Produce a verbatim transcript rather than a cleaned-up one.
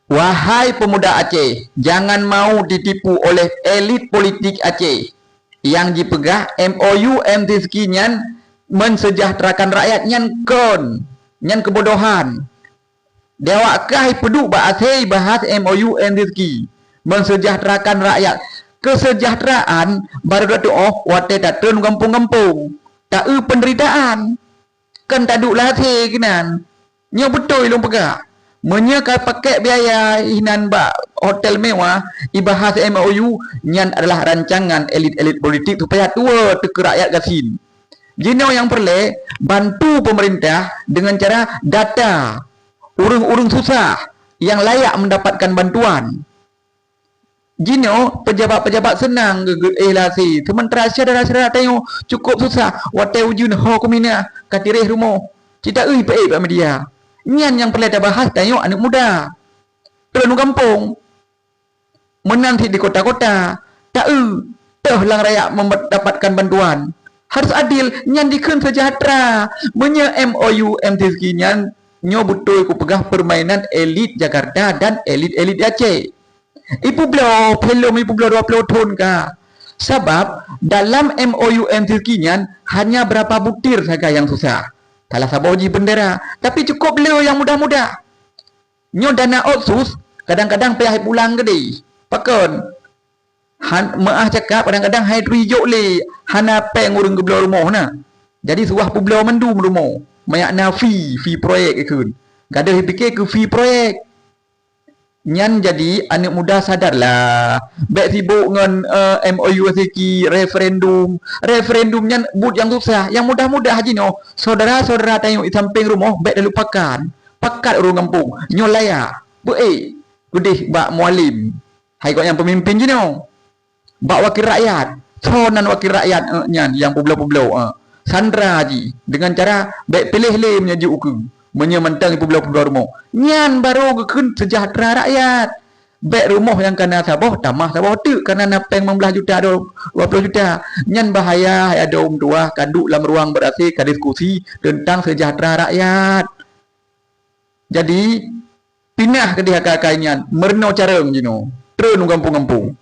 Wahai pemuda Aceh, jangan mau ditipu oleh elit politik Aceh yang jipeugah M O U M C C Q nyan mensejahterakan rakyat, nyan kon, nyan kebodohan. Di awak kah peuduek bak asèe bahas M O U M C C Q, mensejahterakan rakyat. Kesejahteraan baru tatuoh watèe tatreun gampông-gampông. Taeu penderitaan. Kan taduek lam asèe keunan. Nyoe beutôi lôn peugah. Meunyoe ka pakèk biaya inan bak hotel mewah, ibahas M O U, nyan adalah rancangan elit-elit politik supaya tuwoe teuh keu rakyat gasien. Jinoe nyang peureulèe, bantu pemerintah dengan cara data ureuëng-ureuëng susah yang layak mendapatkan bantuan. Jinoe pejabat-pejabat seunang geugeue éh lam asèe, seumantara syedara-syedara tanyoe cukôp susah, watèe ujeuen ho keuminah ka tiréh rumoh. Cit taeu peu-ék bak media. Nyan nyang peureulèe tabahas tanyoe aneuëk muda. Treun u gampông. Meunan cit di kota-kota. Taeu, toh lam rakyat mendapatkan bantuan. Harus adil, nyan dikheun sejahtera. Meunyoe M O U M C C Q nyan, nyoe beutôi kupeugah permainan elit Jakarta dan elit-elit Aceh. Ipeubloe, filem ipeubloe dua ploh thon ka. Sabab dalam M O U M C C Q nyan hanya beurapa butir sagai nyang susah. Salah saboh jih beundera, tapi cukôp le nyang mudah-mudah. Nyoe dana otsus kadang-kadang payah pulang keudéh. Pakon? Han, meuáh cakap kadang-kadang hai turi jok lé, hana péng ureuëng geubloe rumoh na. Jadi suwah peubloe mandum rumoh. Manyak na fee, fee proyek ikheun. Gadôh ipike keu fee proyek. Nyan jadi aneuëk muda sadarlah. Bék sibok ngon, eh, M O U M C C Q, referendum. Referendum nyan buet nyang susah, nyang mudah-mudah jinoe. Saudara-saudara tanyoe di sampéng rumoh bék talupakan. Pakat ureuëng gampông, nyoe layak. Peu-ék, keudéh bak Mualem. Hai gobnyan peumimpin jinoe. Bak wakil rakyat. Soe nan wakil rakyat, eh, nyan nyang peubloe-peubloe, eh. Sandra jih dengan cara bék piléh lé meunyoe jeuet ukeue. Meunyoe mantong ipeubloe-peubloe rumoh. Nyan barô geukheun sejahtera rakyat. Bék rumoh nyang kana saboh tamah saboh teuk kana na péng limong blaih juta dua ploh juta. Nyan bahaya hai adoe meutuwah ka duek lam ruang beurasé ka diskusi teuntang sejahtera rakyat. Jadi, pinah keudéh akai-akai nyan, meurunoe carông jinoe, treun u gampông-gampông.